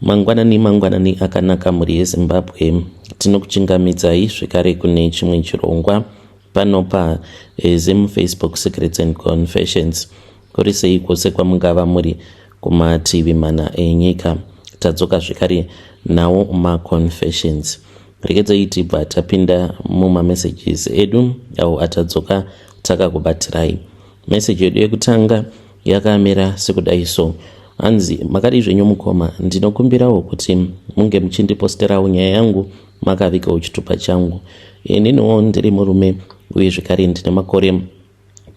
Mangwanani mangwanani akanaka mhuri yeZimbabwe. Tinokuchingamidzai zvekare kune chimwe chirongwa pano pa eh, Zim Facebook Secrets and Confessions. Kuri sei kwose kwamungava muri kumativi mana enyika. Tadzoka zvekare nawo maconfessions. Regedzai tibva tapinda mumamessages edu awo atadzoka takakubatirai. Message yedu yekutanga yakamira sekudai so. Hanzi makadii zvenyu mukoma, ndinokumbirawo kuti munge muchindiposterawo nyaya yangu makavigawo chitupa changu. Ininiwo ndiri murume uye zvekare ndine makore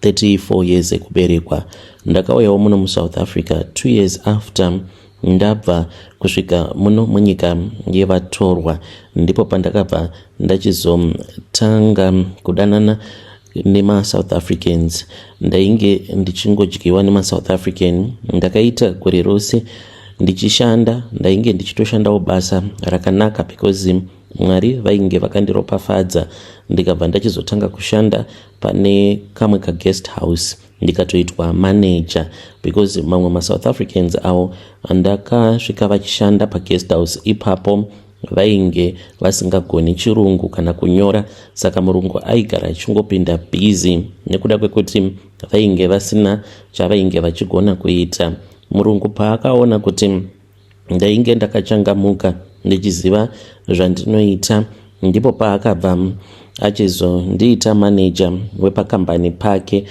34 years ekuberekwa. Ndakauyawo muno muSouth Africa 2 years after ndabva kusvika muno munyika yevatorwa. Ndipo pandakabva ndachizotanga kudanana nemaSouth Africans. Ndainge ndichingodyiwa nemaSouth African. Ndakaita gore rose ndichishanda, ndainge ndichitoshandawo basa rakanaka because Mwari vainge vakandiropafadza, ndikabva ndachizotanga kushanda pane kamwe kaguest house ndikatoitwa manager because mamwe maSouth Africans awo andakasvika vachishanda paguest house ipapo vainge vasingagoni chirungu kana kunyora, saka murungu aigara achingopinda busy nekuda kwekuti vainge vasina chavainge vachigona kuita. Murungu paakaona kuti ndainge ndakachangamuka ndichiziva zvandinoita, ndipo paakabva achizondiita manager wepakambani pake.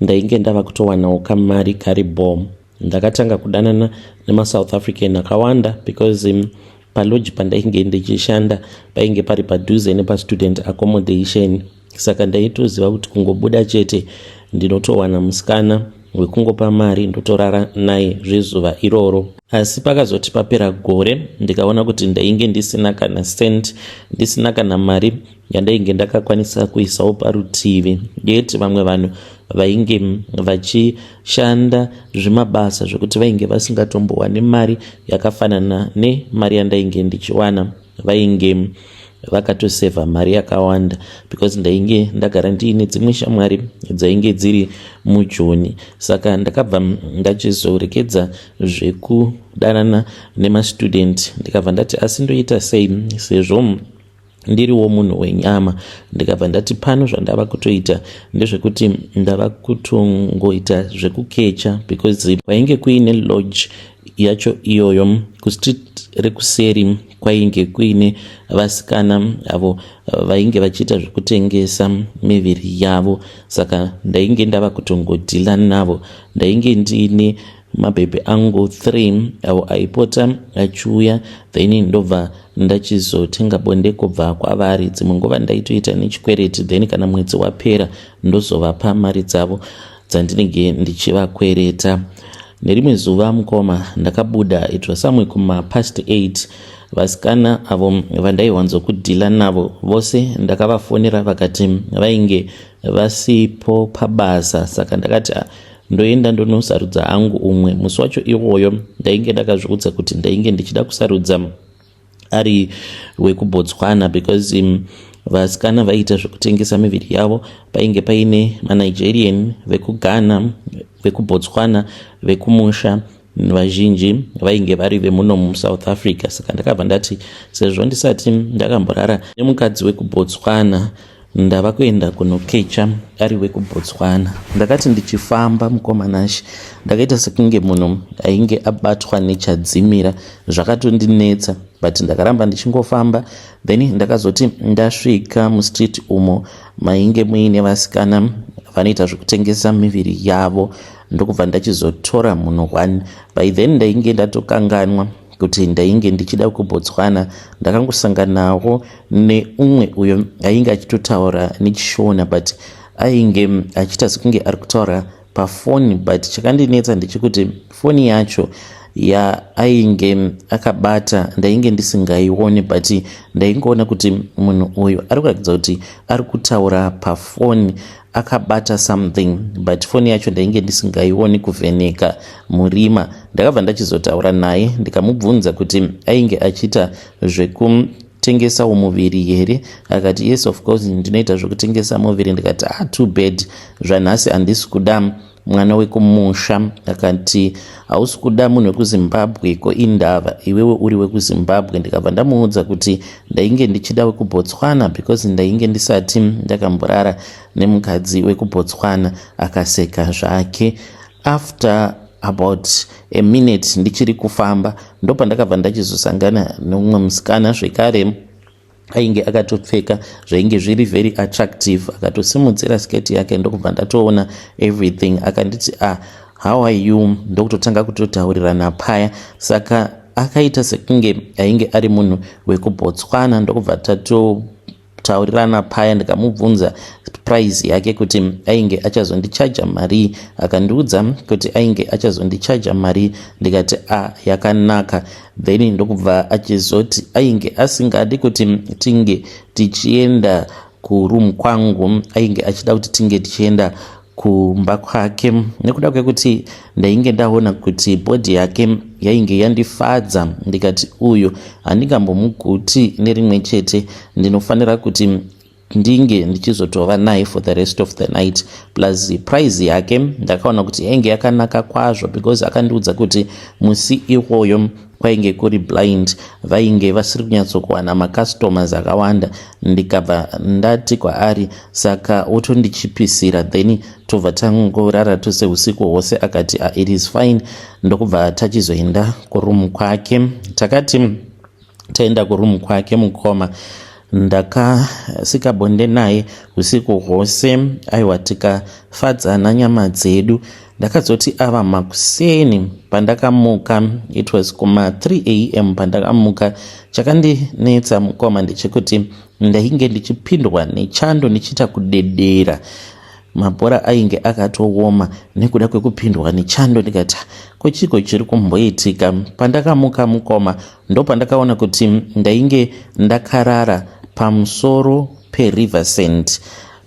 Ndainge ndava kutowanawo kamari kari bho. Ndakatanga kudanana nemaSouth African akawanda because palodge pandainge ndichishanda painge pari padhuze nepastudent accommodation, saka ndaitoziva kuti kungobuda chete ndinotowana musikana wekungopa mari ndotorara naye zvezuva iroro. Asi pakazoti papera gore ndikaona kuti ndainge ndisina kana cent, ndisina kana mari yandainge ndakakwanisa kuisawo parutivi, yet vamwe vanhu vainge vachishanda zvimabasa zvekuti vainge vasingatombowani mari yakafanana nemari yandainge ndichiwana, vainge vakatosevha mari yakawanda because ndainge ndagara ndiine dzimwe shamwari dzainge dziri mujoni. Saka ndakabva ndachizorekedza zvekudanana nemastudent, ndikabva ndati asi ndoita sei sezvo ndiriwo munhu wenyama. Ndikabva ndati pano zvandava kutoita ndezvekuti ndava kutongoita zvekukecha because kwainge kuine lodge yacho iyoyo kustreet rekuseri kwainge kuine vasikana avo vainge vachiita zvekutengesa miviri yavo, saka ndainge ndava kutongodhila navo. Ndainge ndiine mabhebhi angu 3 avo aipota achiuya, then ndobva ndachizotenga bonde kubva kwavari. Dzimwe nguva ndaitoita nechikwereti, then kana mwedzi wapera ndozovapa mari dzavo dzandinenge ndichivakwereta. Nerimwe zuva mukoma, ndakabuda, it was somewhere kuma past 8. Vasikana avo vandaiwanzokudhila navo vose ndakavafonera, vakati vainge vasipo pabasa, saka ndakati ndoenda ndonosarudza hangu umwe. Musi wacho iwoyo ndainge ndakazviudza kuti ndainge ndichida kusarudza ari wekuBotswana because vasikana vaiita zvekutengesa miviri yavo painge paine maNigerian, vekuGhana, vekuBotswana, vekumusha vazhinji vainge vari vemuno muSouth Africa. Saka ndakabva ndati sezvo ndisati ndakamborara nemukadzi wekuBotswana, ndava kuenda kunokecha ari wekuBotswana. Ndakati ndichifamba mukoma Nashe, ndakaita sekunge munhu ainge abatwa nechadzimira. Zvakatondinetsa, but ndakaramba ndichingofamba. Then ndakazoti ndasvika mustreet umo mainge muine vasikana vanoita zvekutengesa miviri yavo, ndokubva ndachizotora munhu one. By then ndainge ndatokanganwa kuti ndainge ndichida kuBotswana. Ndakangosanganawo neumwe uyo ainge achitotaura nechiShona, but ainge achiita sekunge ari kutaura pafoni, but chakandinetsa ndechekuti foni yacho yaainge akabata ndainge ndisingaioni, but ndaingoona kuti munhu uyu ari kuratidza kuti ari kutaura pafoni akabata something, but foni yacho ndainge ndisingaioni kuvheneka murima. Ndakabva ndachizotaura naye, ndikamubvunza kuti ainge achiita zvekutengesawo muviri here. Akati, "Yes, of course, ndinoita zvekutengesa muviri." Ndikati, "Ah, too bad, zvanhasi handisi kuda." mwana wekumusha. Akati, "Hausi kuda munhu wekuZimbabwe, ko indava iwewe uri wekuZimbabwe?" Ndikabva ndamuudza kuti ndainge ndichida wekuBotswana because ndainge ndisati ndakamborara nemukadzi wekuBotswana. Akaseka zvake. After about a minute ndichiri kufamba, ndopandakabva ndachizosangana nemumwe musikana zvekare ainge akatopfeka zvainge zviri very attractive. Akatosimudzira sketi yake, ndokubva ndatoona everything. Akanditi, "Ah, how are you?" Ndokutotanga kutotaurirana paya. Saka akaita sekunge ainge ari munhu wekuBotswana. Ndokubva tatotaurirana paya, ndikamubvunza price yake kuti ainge achazondichaja mari. Akandiudza kuti ainge achazondichaja mari, ndikati, "A ah, yakanaka." Then ndokubva achizoti ainge asingadi kuti tinge tichienda kuroom kwangu, ainge achida kuti tinge tichienda kumba kwake. Nekuda kwekuti ndainge ndaona kuti body yake yainge yandifadza, ndikati uyu handingambomuguti nerimwe chete, ndinofanira kuti ndinge ndichizotova naye for the rest of the night. Plus price yake ndakaona kuti yainge yakanaka kwazvo because akandiudza kuti musi iwoyo kwainge kuri blind, vainge vasiri kunyatsokuwana macustomers akawanda. Ndikabva ndati kwaari, "Saka wotondichipisira, then tobva tangorara tose usiku hwose." Akati, "Ah, it is fine." Ndokubva tachizoenda kuroom kwake. Takati taenda kuroom kwake, mukoma, ndakasika bonde naye usiku hwose. Aiwa, tikafadzana nyama dzedu. Ndakazoti ava makuseni pandakamuka, it was kuma 3 a.m. pandakamuka, chakandinetsa, mukoma, ndechekuti ndainge ndichipindwa nechando, ndichiita kudedera, mabhora ainge akatooma nekuda kwekupindwa nechando. Ndikati, "Ko chiko chiri kumboitika?" Pandakamuka, mukoma, ndo pandakaona kuti ndainge ndakarara pamusoro periver sand.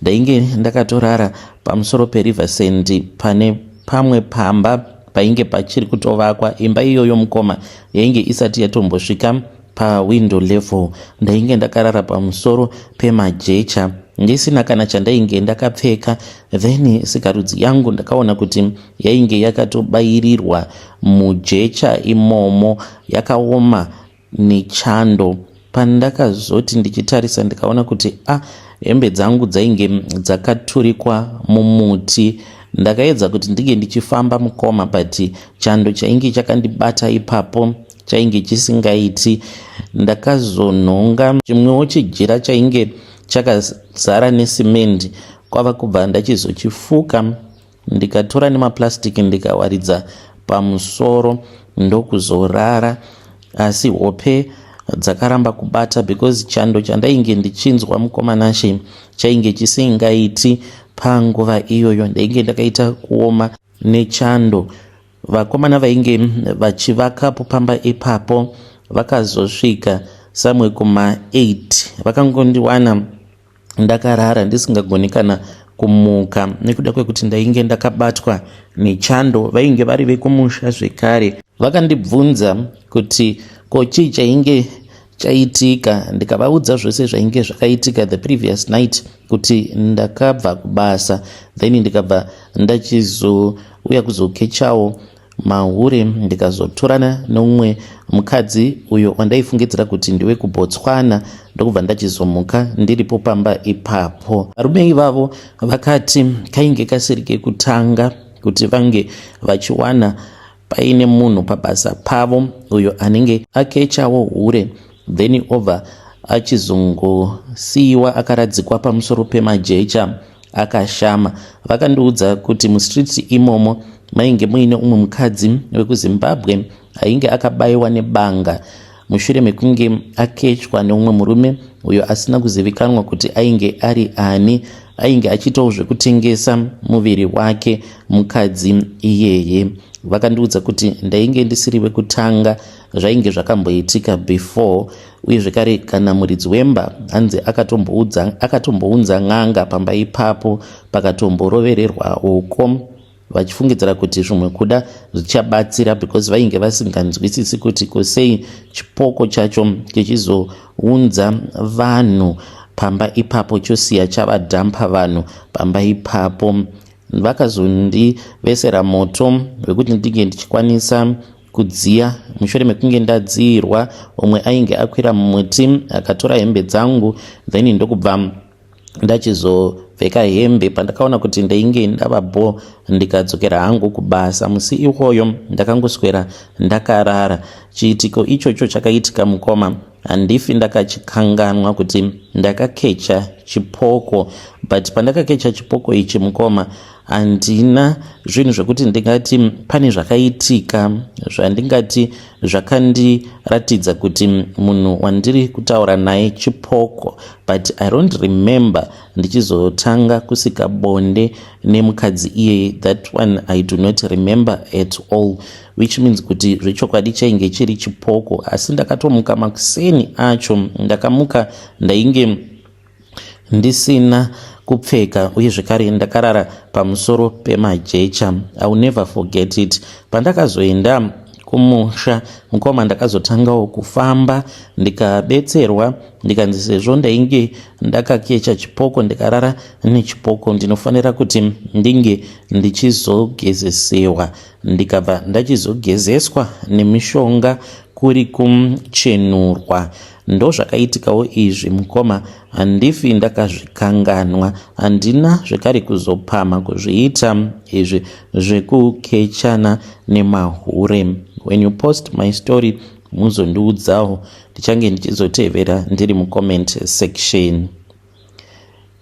Ndainge ndakatorara pamusoro periver sand pane pamwe pamba painge pachiri kutovakwa. Imba iyoyo, mukoma, yainge isati yatombosvika pawindow level. Ndainge ndakarara pamusoro pemajecha ndisina kana chandainge ndakapfeka. Then sikarudzi yangu ndakaona kuti yainge yakatobayirirwa mujecha imomo, yakaoma nechando. Pandakazoti ndichitarisa, ndikaona kuti a ah, hembe dzangu dzainge dzakaturikwa mumuti. Ndakaedza kuti ndinge ndichifamba, mukoma, but chando chainge chakandibata ipapo chainge chisingaiti. Ndakazonhonga chimwewo chijira chainge chakazara nesimendi, kwava kubva ndachizochifuka, ndikatora nemaplastiki ndikawaridza pamusoro, ndokuzorara. Asi hope dzakaramba kubata because chando chandainge ndichinzwa, mukoma Nashe, chainge chisingaiti. Panguva iyoyo ndainge ndakaita kuoma nechando. Vakomana vainge vachivakapo pamba ipapo vakazosvika somewhere kuma8, vakangondiwana ndakarara ndisingagoni kana kumuka nekuda kwekuti ndainge ndakabatwa nechando. Vainge vari vekumusha zvekare. Vakandibvunza kuti ko chii chainge chaitika. Ndikavaudza zvose zvainge zvakaitika the previous night, kuti ndakabva kubasa, then ndikabva ndachizouya kuzokechawo mahure, ndikazotorana neumwe mukadzi uyo wandaifungidzira kuti ndiwe kuBotswana, ndokubva ndachizomuka ndiripo pamba ipapo. Varume ivavo vakati kainge kasiri kekutanga kuti vange vachiwana paine munhu pabasa pavo uyo anenge akechawo hure, then obva achizongosiyiwa akaradzikwa pamusoro pemajecha akashama. Vakandiudza kuti mustreet imomo mainge muine umwe mukadzi wekuZimbabwe ainge akabayiwa nebanga mushure mekunge akechwa neumwe murume uyo asina kuzivikanwa kuti ainge ari ani, ainge achiitawo zvekutengesa muviri wake mukadzi iyeye. Vakandiudza kuti ndainge ndisiri wekutanga, zvainge zvakamboitika before. Uye zvekare kana muridzi wemba hanzi akatombounza n'anga pamba ipapo, pakatomborovererwa uko, vachifungidzira kuti zvimwe kuda zvichabatsira because vainge vasinganzwisisi kuti kosei chipoko chacho chichizounza vanhu pamba ipapo, chosiya chavadhampa vanhu pamba ipapo. Vakazondivesera moto wekuti ndinge ndichikwanisa kudziya. Mushure mekunge ndadziirwa, umwe ainge akwira mumuti akatora hembe dzangu, then ndokubva ndachizopfeka hembe. Pandakaona kuti ndainge ndava bho, ndikadzokera hangu kubasa. Musi iwoyo ndakangoswera ndakarara. Chiitiko ichocho chakaitika, mukoma, handifi ndakachikanganwa kuti ndakakecha chipoko. But pandakakecha chipoko ichi, mukoma, handina zvinhu zvekuti ndingati pane zvakaitika zvandingati zvakandiratidza kuti munhu wandiri kutaura naye chipoko. But I don't remember ndichizotanga kusika bonde nemukadzi iyeye. That one I do not remember at all, which means kuti zvechokwadi chainge chiri chipoko. Asi ndakatomuka makuseni acho, ndakamuka ndainge ndisina kupfeka, uye zvekare ndakarara pamusoro pemajecha. I will never forget it. Pandakazoenda kumusha, mukoma, ndakazotangawo kufamba, ndikabetserwa, ndikanzi sezvo ndainge ndakakecha chipoko, ndikarara nechipoko, ndinofanira kuti ndinge ndichizogezesewa. Ndikabva ndachizogezeswa nemishonga kuri kuchenurwa. Ndo zvakaitikawo izvi, mukoma, handifi ndakazvikanganwa. Handina zvekare kuzopama kuzviita izvi zvekukechana nemahure. When you post my story, muzondiudzawo, ndichange ndichizotevera ndiri mucomment section.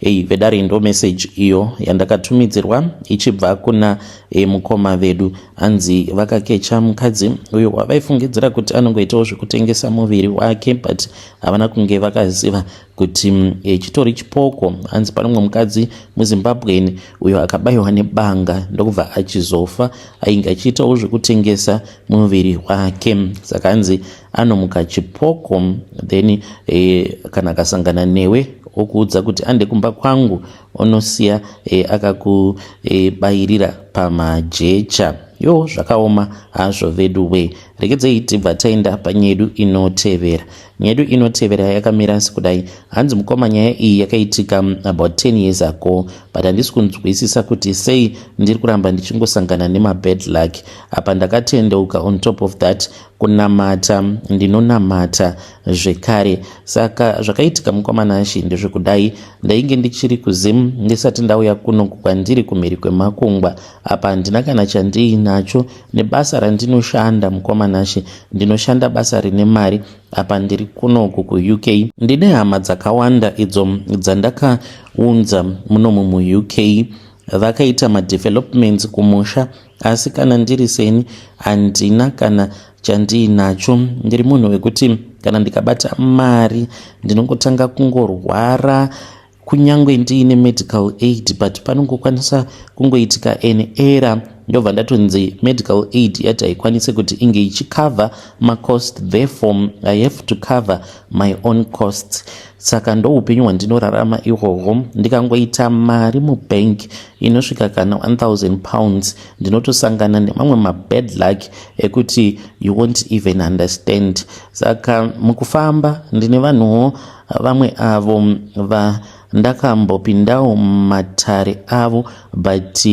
Ei vedare, ndo message iyo yandakatumidzirwa ichibva kuna mukoma vedu. Hanzi vakakecha mukadzi uyo wavaifungidzira kuti anongoitawo zvekutengesa muviri wake, but havana kunge vakaziva kuti chitori chipoko. Hanzi pane mumwe mukadzi muZimbabweni uyo akabayiwa nebanga ndokubva achizofa, ainge achiitawo zvekutengesa muviri wake. Saka hanzi anomuka chipoko, then kana akasangana newe, okuudza kuti ande kumba kwangu, onosiya akakubayirira pamajecha. Yo, zvakaoma hazvo vedu we. Regedzei tibva taenda panyedu inotevera. Nyedu inotevera yakamira sekudai. Hanzi, mukoma, nyaya iyi yakaitika about 10 years ago, but handisi kunzwisisa kuti sei ndiri kuramba ndichingosangana nemabad luck. Apa ndakatendeuka, on top of that kunamata ndinonamata zvekare. Saka zvakaitika, mukoma Nashi, ndezvekudai. Ndainge ndichiri kuZim ndisati ndauya kuno kwandiri kumhiri kwemakungwa. Apa handina kana chandiinacho. Nebasa randinoshanda, mukoma Nashi, ndinoshanda basa rine mari. Apa ndiri kunoku kuUK, ndine hama dzakawanda idzo dzandakaunza munomu muUK. Vakaita madevelopments kumusha, asi kana ndiri seni handina kana chandiinacho. Ndiri munhu wekuti kana ndikabata mari ndinongotanga kungorwara, kunyange ndiine medical aid, but panongokwanisa kungoitika an error, ndobva ndatonzi medical aid yati haikwanisi kuti inge ichicover macost, therefore I have to cover my own costs. Saka ndo upenyu hwandinorarama ihwohwo. Ndikangoita mari mubank inosvika kana £1000, ndinotosangana nemamwe mabad luck ekuti you won't even understand. Saka mukufamba ndine vanhuwo vamwe avo vandakambopindawo mumatare avo, but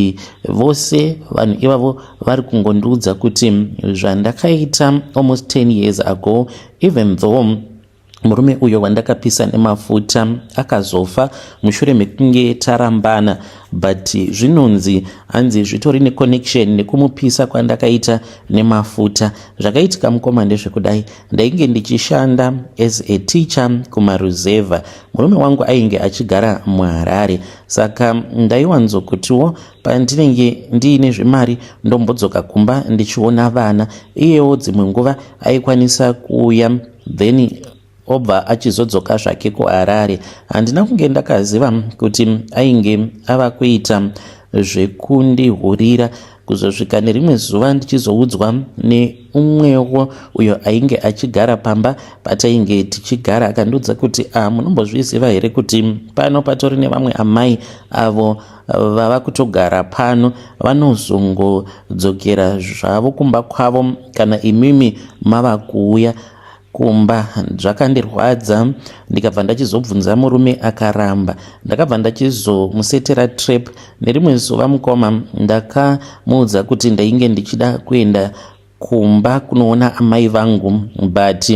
vose vanhu ivavo vari kungondiudza kuti zvandakaita almost 10 years ago, even though murume uyo wandakapisa nemafuta akazofa mushure mekunge tarambana, but zvinonzi hanzi zvitori neconnection nekumupisa kwandakaita nemafuta. Zvakaitika, mukoma, ndezvekudai. Ndainge ndichishanda as a teacher kumaruzevha. Murume wangu ainge achigara muHarare, saka ndaiwanzokutiwo pandinenge ndiine zvemari ndombodzoka kumba ndichiona vana. Iyewo dzimwe nguva aikwanisa kuuya, then obva achizodzoka zvake kuHarare. Handina kunge ndakaziva kuti ainge ava kuita zvekundihurira kuzosvika nerimwe zuva ndichizoudzwa neumwewo uyo ainge achigara pamba patainge tichigara. Akandiudza kuti, "A, munombozviziva here kuti pano patori nevamwe amai avo vava kutogara pano, vanozongodzokera zvavo kumba kwavo kana imimi mava kuuya?" kumba. Zvakandirwadza, ndikabva ndachizobvunza murume, akaramba. Ndakabva ndachizomusetera trap. Nerimwe zuva, mukoma, ndakamuudza kuti ndainge ndichida kuenda kumba kunoona amai vangu, but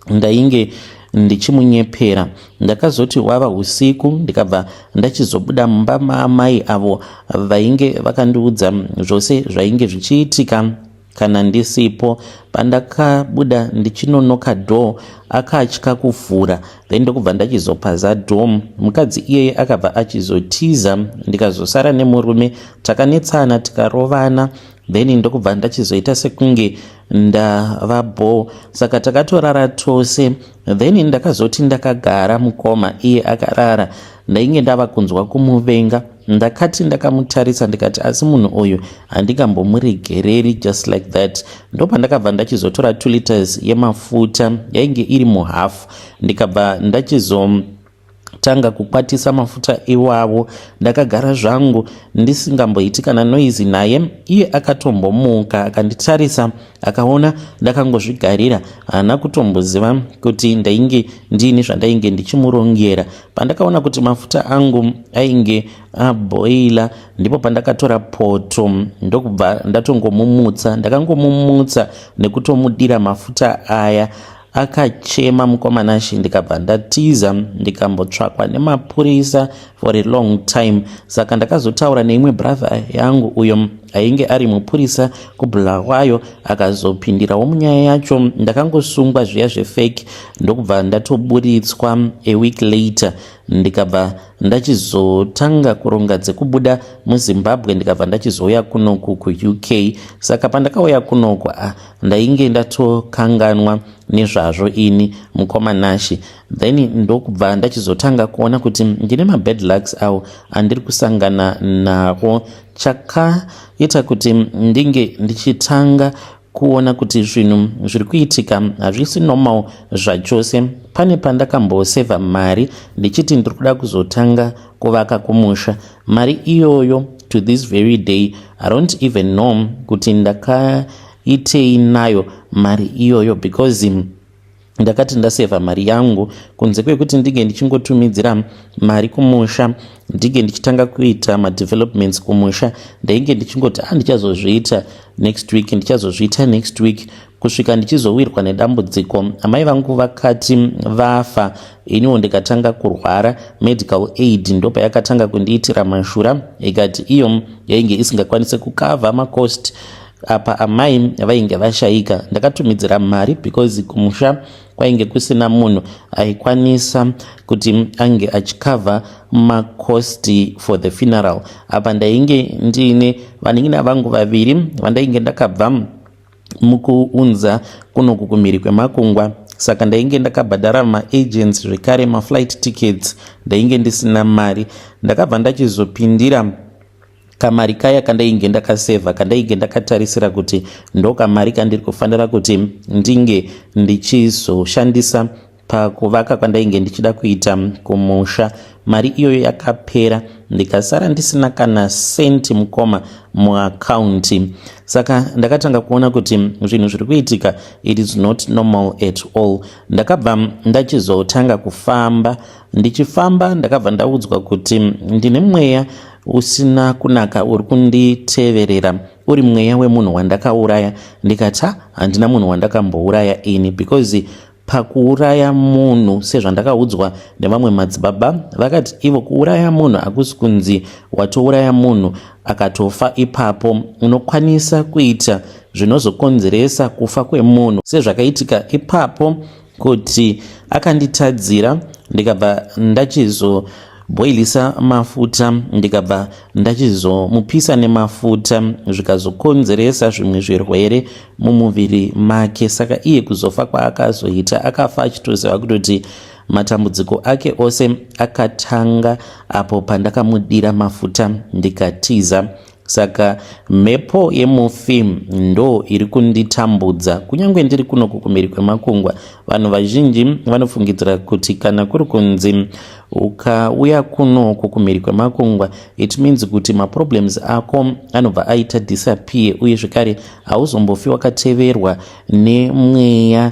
ndainge ndichimunyepera. Ndakazoti wava usiku, ndikabva ndachizobuda mumba maamai avo vainge vakandiudza zvose zvainge zvichiitika kana ndisipo. Pandakabuda ndichinonoka door, akatya kuvhura, then ndokubva ndachizopaza door. Mukadzi iyeye akabva achizotiza, ndikazosara nemurume. Takanetsana, tikarovana, then ndokubva ndachizoita sekunge ndava bho. Saka takatorara tose. Then ndakazoti ndakagara, mukoma, iye akarara, ndainge ndava kunzwa kumuvenga. Ndakati ndakamutarisa, ndikati, "Asi munhu uyu handingambomuregereri just like that." Ndopandakabva ndachizotora 2 liters yemafuta yainge iri muhafu, ndikabva ndachizotanga kukwatisa mafuta iwavo. Ndakagara zvangu ndisingamboiti kana noise naye. Iye akatombomuka, akanditarisa, akaona ndakangozvigarira. Haana kutomboziva kuti ndainge ndiini zvandainge ndichimurongera. Pandakaona kuti mafuta angu ainge abhoila, ndipo pandakatora poto, ndokubva ndatongomumutsa. Ndakangomumutsa nekutomudira mafuta aya. Akachema, mukoma Nashe, ndikabva ndatiza, ndikambotsvakwa nemapurisa for a long time. Saka ndakazotaura neimwe brother yangu uyo ainge ari mupurisa kuBulawayo, akazopindirawo munyaya yacho. Ndakangosungwa zviya zvefake, ndokubva ndatoburitswa a week later. Ndikabva ndachizotanga kuronga dzekubuda muZimbabwe, ndikabva ndachizouya kunoku kuUK. Saka pandakauya kunoku, ndainge ndatokanganwa nezvazvo ini, mukoma Nashe. Then ndokubva ndachizotanga kuona kuti ndine mabad lucks awo andiri kusangana nawo. Chakaita kuti ndinge ndichitanga kuona kuti zvinhu zviri kuitika hazvisi normal zvachose, pane pandakambosevha mari ndichiti ndiri kuda kuzotanga kuvaka kumusha. Mari iyoyo, to this very day, I don't even know kuti ndakaitei nayo mari iyoyo, because ndakati ndasevha mari yangu, kunze kwekuti ndinge ndichingotumidzira mari kumusha, ndinge ndichitanga kuita madevelopments kumusha, ndainge ndichingoti, "A ah, ndichazozviita next week, ndichazozviita next week," kusvika ndichizowirwa nedambudziko. Amai vangu vakati vafa, iniwo ndikatanga kurwara. Medical aid ndopayakatanga kundiitira mashura, ikati iyo yainge isingakwanisi kukavha macost. Apa amai vainge vashayika. Ndakatumidzira mari because kumusha kwainge kusina munhu aikwanisa kuti ange achikavha macost for the funeral. Apa ndainge ndiine vanin'ina vangu vaviri vandainge ndakabva mukuunza kunoku kumhiri kwemakungwa. Saka ndainge ndakabhadhara maagents, zvekare maflight tickets. Ndainge ndisina mari. Ndakabva ndachizopindira kamari kaya kandainge ndakasevha, kandainge ndakatarisira kuti ndo kamari kandiri kufanira kuti ndinge ndichizoshandisa pakuvaka kwandainge ndichida kuita kumusha. Mari iyoyo yakapera, ndikasara ndisina kana senti, mukoma, muakaunti. Saka ndakatanga kuona kuti zvinhu zviri kuitika, it is not normal at all. Ndakabva ndachizotanga kufamba. Ndichifamba, ndakabva ndaudzwa kuti ndine mweya usina kunaka uri kunditeverera, uri mweya wemunhu wandakauraya. Ndikati, "Handina munhu wandakambouraya ini," because pakuuraya munhu, sezvandakaudzwa nevamwe madzibaba, vakati ivo kuuraya munhu hakusi kunzi watouraya munhu akatofa ipapo. Unokwanisa kuita zvinozokonzeresa kufa kwemunhu, sezvakaitika ipapo kuti akanditadzira, ndikabva ndachizobhoilisa mafuta, ndikabva ndachizomupisa nemafuta, zvikazokonzeresa zvimwe zvirwere mumuviri make. Saka iye kuzofa kwaakazoita, akafa achitoziva kutoti matambudziko ake ose akatanga apo pandakamudira mafuta ndikatiza. Saka mhepo yemufi ndo iri kunditambudza kunyange ndiri kunoku kumhiri kwemakungwa. Vanhu vazhinji vanofungidzira kuti kana kuri kunzi ukauya kunoku kumhiri kwemakungwa, it means kuti maproblems ako anobva aita disappear, uye zvekare hauzombofi wakateverwa nemweya.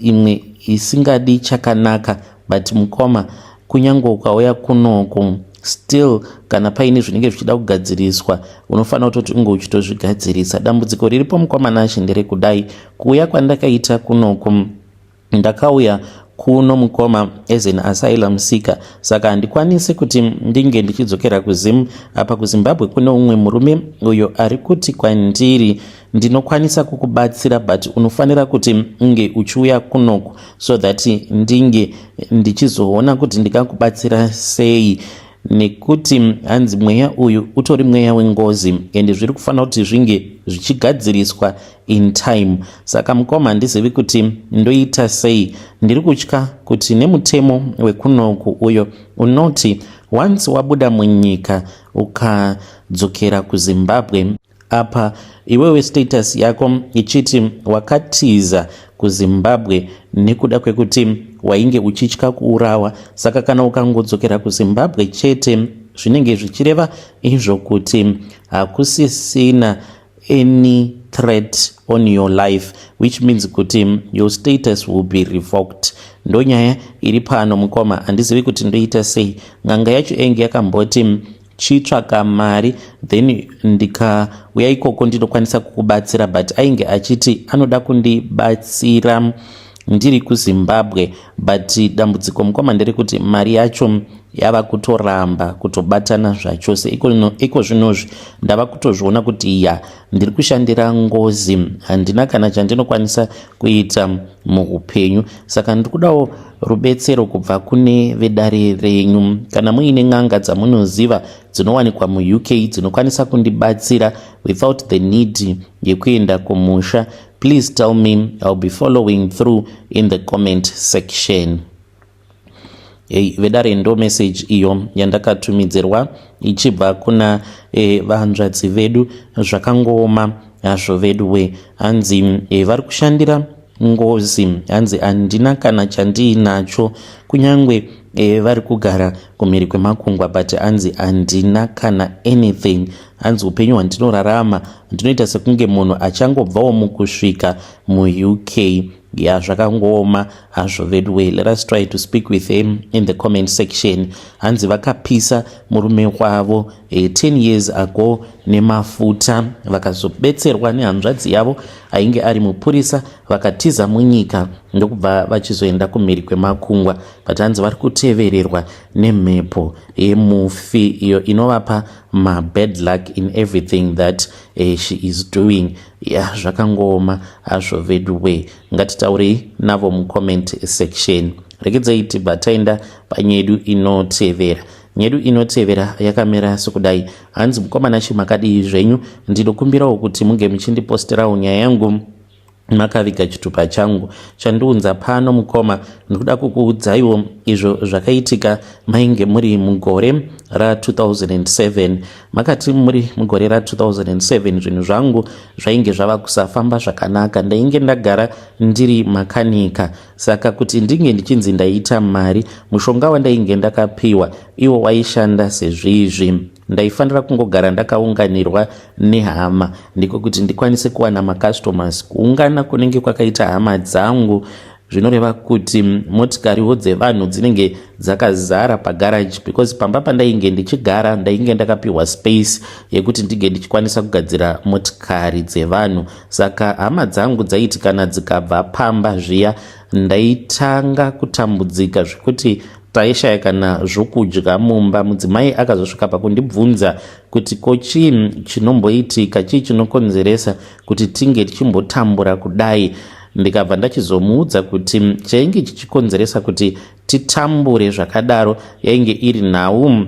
Imwe isingadi chakanaka. But mukoma, kunyange ukauya kunoku, still kana paine zvinenge zvichida kugadziriswa, unofanira kutoti unge uchitozvigadzirisa. Dambudziko riripo, mukoma Nashe, nderekudai: kuuya kwandakaita kunoku, ndakauya kuno, mukoma, as an asylum seeker, saka handikwanisi kuti ndinge ndichidzokera kuZim. Apa kuZimbabwe kune umwe murume uyo ari kuti kwandiri, "Ndinokwanisa kukubatsira, but unofanira kuti unge uchiuya kunoku so that ndinge ndichizoona kuti ndingakubatsira sei," nekuti hanzi mweya uyu utori mweya wengozi ende zviri kufanira kuti zvinge zvichigadziriswa in time. Saka mukoma, handizivi kuti ndoita sei. Ndiri kutya kuti nemutemo wekunoku uyo unoti once wabuda munyika ukadzokera kuZimbabwe, apa iwewe status yako ichiti wakatiza kuZimbabwe nekuda kwekuti wainge uchitya kuurawa, saka kana ukangodzokera kuZimbabwe chete, zvinenge zvichireva izvo kuti hakusisina any threat on your life, which means kuti your status will be revoked. Ndonyaya iri pano, mukoma, handizivi kuti ndoita sei. N'anga yacho enge yakamboti chitsvaka mari, then ndikauya ikoko ndinokwanisa kukubatsira, but ainge achiti anoda kundibatsira ndiri kuZimbabwe. But dambudziko, mukoma, nderekuti mari yacho yava kutoramba kutobatana zvachose. Iko zvinozvi ndava kutozviona kuti ya, ndiri kushandira ngozi, handina kana chandinokwanisa kuita muupenyu. Saka ndiri kudawo rubetsero kubva kune vedare renyu. Kana muine n'anga dzamunoziva dzinowanikwa muUK dzinokwanisa kundibatsira without the need yekuenda kumusha, please tell me. I'll be following through in the comment section. Hey, vedare, ndo message iyo yandakatumidzirwa ichibva kuna vanzvadzi vedu. Zvakangooma hazvo vedu we. Hanzi vari kushandira ngozi, hanzi handina kana chandiinacho, kunyange vari kugara kumhiri kwemakungwa, but hanzi handina kana anything. Hanzi upenyu hwandinorarama, ndinoita sekunge munhu achangobvawo mukusvika muUK. Ya, zvakangooma hazvo vedu we. Let us try to speak with him in the comment section. Hanzi vakapisa murume wavo 10 years ago nemafuta, vakazobetserwa nehanzvadzi yavo ainge ari mupurisa, vakatiza munyika, ndokubva vachizoenda kumhiri kwemakungwa. But hanzi vari kutevererwa nemhepo yemufi iyo inovapa mabad luck in everything that she is doing. Ya, zvakangooma hazvo vedu we. Ngatitaurei navo mucomment section. Regedzai tibva taenda panyedu inotevera. Nyedu inotevera yakamira sekudai. Hanzi, "Mukoma Nashe, makadii zvenyu? Ndinokumbirawo kuti munge muchindiposterawo nyaya yangu makaviga chitupa changu. Chandiunza pano, mukoma, ndikuda kukuudzaiwo izvo zvakaitika mainge muri mugore ra2007. Makati muri mugore ra2007, zvinhu zvangu zvainge zvava kusafamba zvakanaka. Ndainge ndagara ndiri makanika, saka kuti ndinge ndichinzi ndaita mari, mushonga wandainge ndakapiwa iwo waishanda sezvizvi: ndaifanira kungogara ndakaunganirwa nehama, ndiko kuti ndikwanise kuwana macustomers. Kuungana kunenge kwakaita hama dzangu zvinoreva kuti motikariwo dzevanhu dzinenge dzakazara pagaraji, because pamba pandainge ndichigara ndainge ndakapiwa space yekuti ndinge ndichikwanisa kugadzira motikari dzevanhu. Saka hama dzangu dzaiti kana dzikabva pamba zviya, ndaitanga kutambudzika zvekuti taishaya kana zvokudya mumba. Mudzimai akazosvika pakundibvunza kuti ko chii chinomboitika, chii chinokonzeresa kuti tinge tichimbotambura kudai? Ndikabva ndachizomuudza kuti chainge chichikonzeresa kuti titambure zvakadaro yainge iri nhau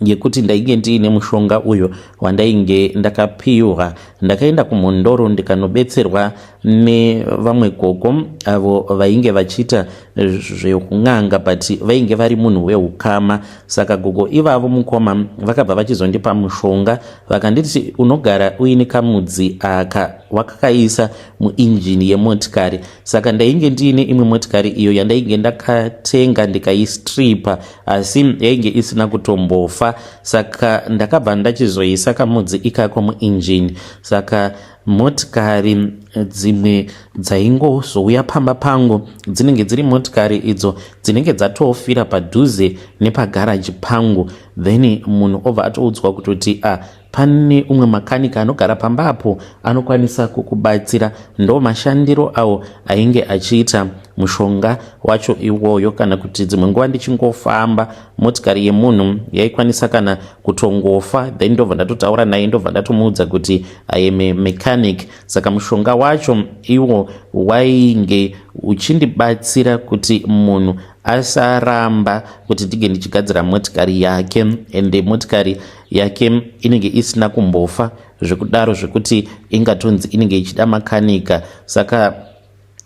yekuti ndainge ndiine mushonga uyo wandainge ndakapiwa. Ndakaenda kuMhondoro ndikanobetserwa nevamwe gogo avo vainge vachiita zvekun'anga, but vainge vari munhu weukama. Saka gogo ivavo, mukoma, vakabva vachizondipa mushonga, vakanditi unogara uine kamudzi aka wakakaisa muinjini yemotikari. Saka ndainge ndiine imwe motikari iyo yandainge ndakatenga ndikaistripa, asi yainge isina kutombofa. Saka ndakabva ndachizoisa kamudzi ikako muinjini, saka motikari Dzimwe dzaingozouya pamba pangu dzinenge dziri motikari idzo dzinenge dzatofira padhuze nepagaraji pangu, then munhu obva atoudzwa kutoti a ah, pane umwe makanika anogara pamba apo anokwanisa kukubatsira. Ndo mashandiro awo ainge achiita mushonga wacho iwoyo. Kana kuti dzimwe nguva ndichingofamba, motikari yemunhu yaikwanisa kana kutongofa, then ndobva ndatotaura naye, ndobva ndatomuudza kuti I am a mechanic. Saka mushonga wacho iwo wainge uchindibatsira kuti munhu asaramba kuti ndinge ndichigadzira motikari yake, ende motikari yake inenge isina kumbofa zvekudaro zvekuti ingatonzi inenge ichida makanika. Saka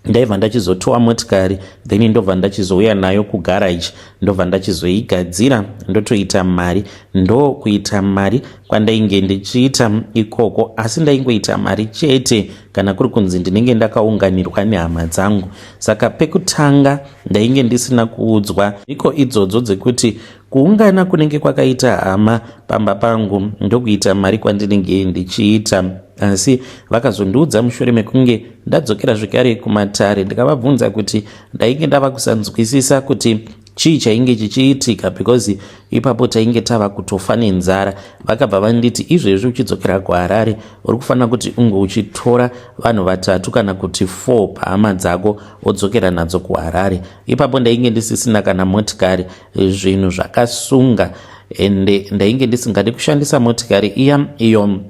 ndaibva ndachizotowa motikari, then ndobva ndachizouya nayo kugarage, ndobva ndachizoigadzira, ndotoita mari. Ndokuita mari kwandainge ndichiita ikoko, asi ndaingoita mari chete kana kuri kunzi ndinenge ndakaunganirwa nehama dzangu. Saka pekutanga ndainge ndisina kuudzwa iko idzodzo dzekuti kuungana kunenge kwakaita hama pamba pangu ndokuita mari kwandinenge ndichiita. Asi vakazondiudza mushure mekunge ndadzokera zvekare kumatare, ndikavabvunza kuti ndainge ndava kusanzwisisa kuti chii chainge chichiitika, because ipapo tainge tava kutofa nenzara. Vakabva vanditi, izvezvi uchidzokera kuHarare uri kufanira kuti unge uchitora vanhu vatatu kana kuti 4 pahama dzako, wodzokera nadzo kuHarare. Ipapo ndainge ndisisina kana motikari, zvinhu zvakasunga, ende ndainge ndisingadi kushandisa motikari iya iyo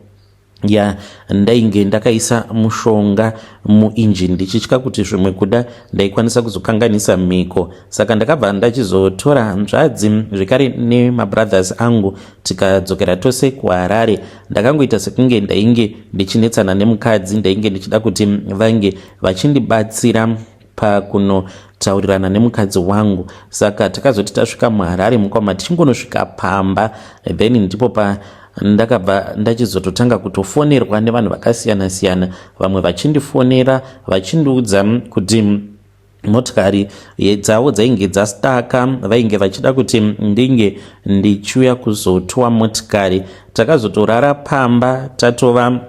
ya ndainge ndakaisa mushonga muinjini, ndichitya kuti zvimwe kuda ndaikwanisa kuzokanganisa mhiko. Saka ndakabva ndachizotora hanzvadzi zvekare nemabrothers angu, tikadzokera tose kuHarare. Ndakangoita sekunge ndainge ndichinetsana nemukadzi, ndainge ndichida kuti vange vachindibatsira pakunotaurirana nemukadzi wangu. Saka takazoti tasvika muHarare mukoma, tichingonosvika pamba, then ndipo pa ndakabva ndachizototanga kutofonerwa nevanhu vakasiyana siyana, vamwe vachindifonera vachindiudza kuti motikari dzavo dzainge dzastaka, vainge vachida kuti ndinge ndichiuya kuzotowa motikari. Takazotorara pamba tatova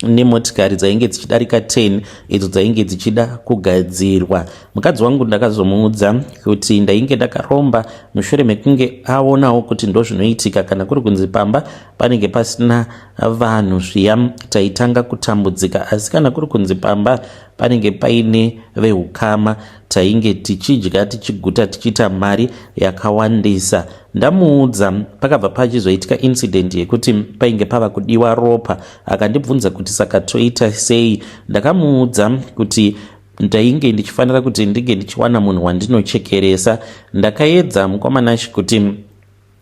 nemotikari dzainge dzichidarika 10 idzo dzainge dzichida kugadzirwa. Mukadzi wangu ndakazomuudza kuti ndainge ndakaromba mushure mekunge aonawo kuti ndozvinoitika kana kuri kunzi pamba panenge pasina vanhu zviya, taitanga kutambudzika, asi kana kuri kunzi pamba panenge paine veukama, tainge tichidya tichiguta, tichiita mari yakawandisa. Ndamuudza, pakabva pachizoitika incident yekuti painge pava kudiwa ropa. Akandibvunza kuti saka toita sei. Ndakamuudza kuti ndainge ndichifanira kuti ndinge ndichiwana munhu wandinochekeresa. Ndakaedza, mukomanashi, kuti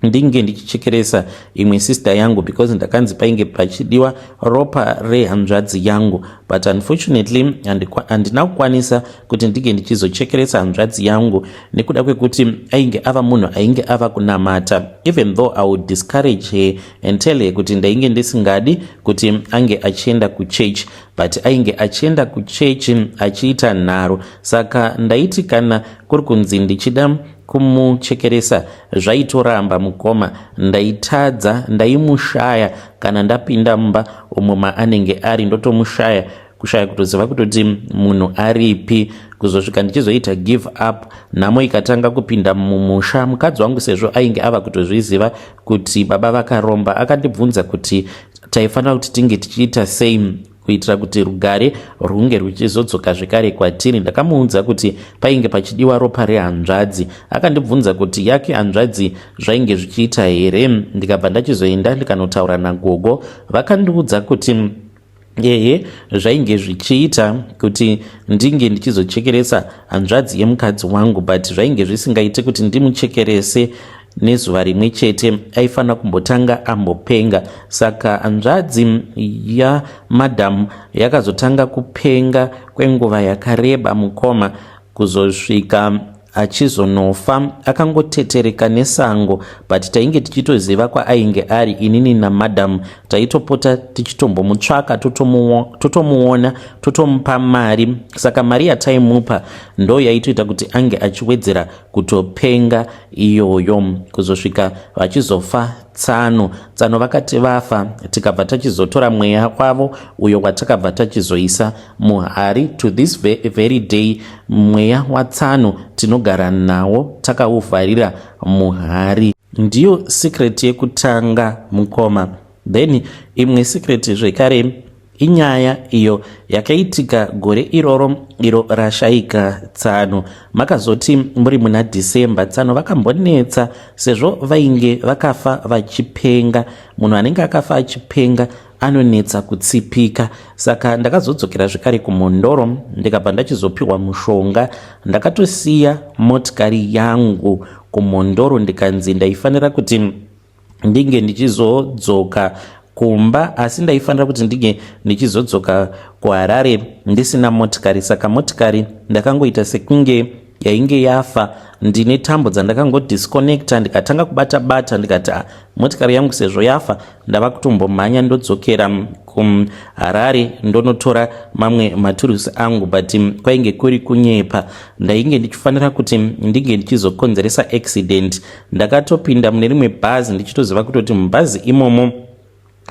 ndinge ndichichekeresa imwe sister yangu, because ndakanzi painge pachidiwa ropa rehanzvadzi yangu, but unfortunately handina kukwanisa kuti ndinge ndichizochekeresa hanzvadzi yangu nekuda kwekuti ainge ava munhu ainge ava kunamata. Even though I would discourage her and tell her kuti ndainge ndisingadi kuti ange achienda kuchurch, but ainge achienda kuchechi achiita nharo. Saka ndaiti kana kuri kunzi ndichida kumuchekeresa, zvaitoramba mukoma, ndaitadza, ndaimushaya. Kana ndapinda mumba umo maanenge ari, ndotomushaya, kushaya kutoziva kutoti munhu aripi, kuzosvika ndichizoita give up. Nhamo ikatanga kupinda mumusha. Mukadzi wangu, sezvo ainge ava kutozviziva kuti baba vakaromba, akandibvunza kuti taifanira kuti tinge tichiita sei kuitira kuti rugare rwunge rwuchizodzoka zvekare kwatiri. Ndakamuudza kuti painge pachidiwa ropa rehanzvadzi. Akandibvunza kuti yake hanzvadzi zvainge zvichiita here. Ndikabva ndachizoenda ndikanotaura nagogo, vakandiudza kuti ehe, zvainge zvichiita kuti ndinge ndichizochekeresa hanzvadzi yemukadzi wangu, but zvainge zvisingaiti kuti ndimuchekerese nezuva rimwe chete, aifanira kumbotanga ambopenga. Saka hanzvadzi yamadhamu yakazotanga kupenga kwenguva yakareba mukoma, kuzosvika achizonofa akangotetereka nesango, but tainge tichitoziva kwaainge ari. Inini namadhamu taitopota tichitombomutsvaka, totomuona, totomupa mari. Saka mari yataimupa ndo yaitoita kuti ange achiwedzera kutopenga iyoyo, kuzosvika vachizofa. Tsano. Tsano vakati vafa tikabva tachizotora mweya wavo uyo watakabva tachizoisa muhari. To this very day mweya waTsano tinogara nawo takauvharira muhari. Ndiyo secret yekutanga mukoma. Then imwe secret zvekare inyaya iyo yakaitika gore iroro iro rashaika Tsano. Makazoti muri muna December Tsano vakambonetsa sezvo vainge vakafa vachipenga. Munhu anenge akafa achipenga anonetsa kutsipika. Saka ndakazodzokera zvekare kuMhondoro ndikabva ndachizopiwa mushonga. Ndakatosiya motikari yangu kuMhondoro ndikanzi ndaifanira kuti ndinge ndichizodzoka kumba, asi ndaifanira kuti ndinge ndichizodzoka kuHarare ndisina motikari. Saka motikari ndakangoita sekunge yainge yafa, ndine tambo dzandakangodisconnecta ndikatanga kubata bata, ndikati ah, motikari yangu sezvo yafa ndava kutombomhanya ndodzokera kuHarare ndonotora mamwe maturusi angu. But kwainge kuri kunyepa, ndainge ndichifanira kuti ndinge ndichizokonzeresa accident. Ndakatopinda mune rimwe bhazi ndichitoziva kutoti mubhazi imomo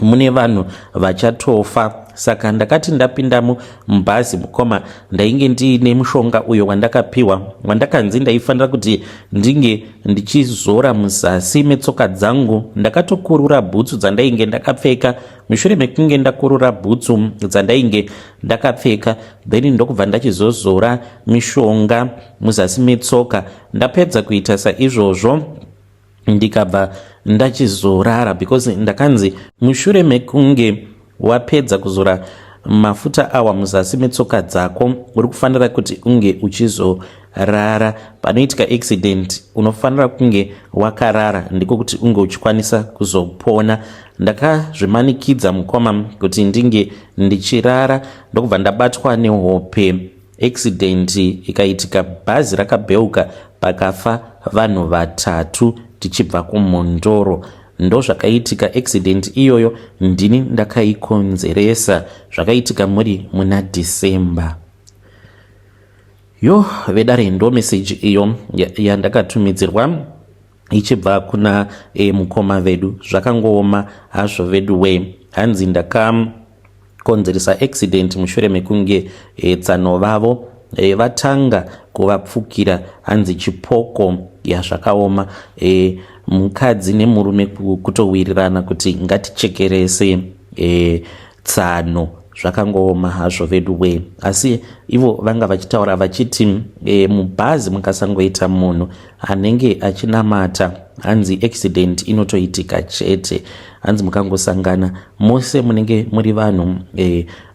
mune vanhu vachatofa. Saka ndakati ndapindamo mubhazi mukoma, ndainge ndiine mushonga uyo wandakapiwa, wandakanzi ndaifanira kuti ndinge ndichizora muzasi metsoka dzangu. Ndakatokurura bhutsu dzandainge ndakapfeka. Mushure mekunge ndakurura bhutsu dzandainge ndakapfeka, then ndokubva ndachizozora mishonga muzasi metsoka. Ndapedza kuita saizvozvo ndikabva ndachizorara, because ndakanzi mushure mekunge wapedza kuzora mafuta awa muzasi metsoka dzako uri kufanira kuti unge uchizorara. Panoitika accident unofanira kunge wakarara, ndiko kuti unge uchikwanisa kuzopona. Ndakazvimanikidza mukoma kuti ndinge ndichirara, ndokubva ndabatwa nehope. Accident ikaitika, bhazi rakabheuka, pakafa vanhu 3 tichibva kuMhondoro. Ndozvakaitika accident iyoyo, ndini ndakaikonzeresa. Zvakaitika muri muna December. Yo vedare, ndo meseji iyo yandakatumidzirwa ichibva kuna mukoma vedu. Zvakangooma hazvo vedu we. Hanzi ndakakonzeresa accident mushure mekunge tsano vavo vatanga kuvapfukira, hanzi chipoko. Yazvakaoma, mukadzi nemurume kutowirirana kuti ngatichekerese tsano. Zvakangooma hazvo vedu we. Asi ivo vanga vachitaura vachiti mubhazi mukasangoita munhu anenge achinamata, hanzi accident inotoitika chete. Hanzi mukangosangana mose munenge muri vanhu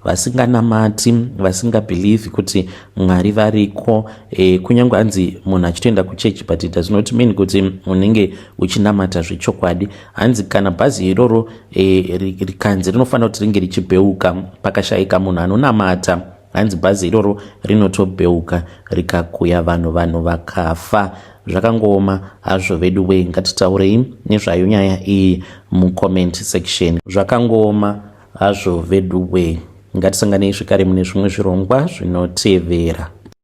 vasinganamati, vasingabhilivhi kuti Mwari variko. Kunyange hanzi munhu achitoenda kuchechi, but it does not mean kuti unenge uchinamata zvechokwadi. Hanzi kana bhazi iroro rikanzi rinofanira kuti ringe richibheuka, pakashayika munhu anonamata, hanzi bhazi iroro rinotobheuka rikakuya vanhu, vanhu vakafa. Zvakangooma hazvo vedu wei. Ngatitaurei nezvayo nyaya iyi mucomment section. Zvakangooma hazvo vedu wei. Ngatisanganei zvekare mune zvimwe zvirongwa zvinotevera.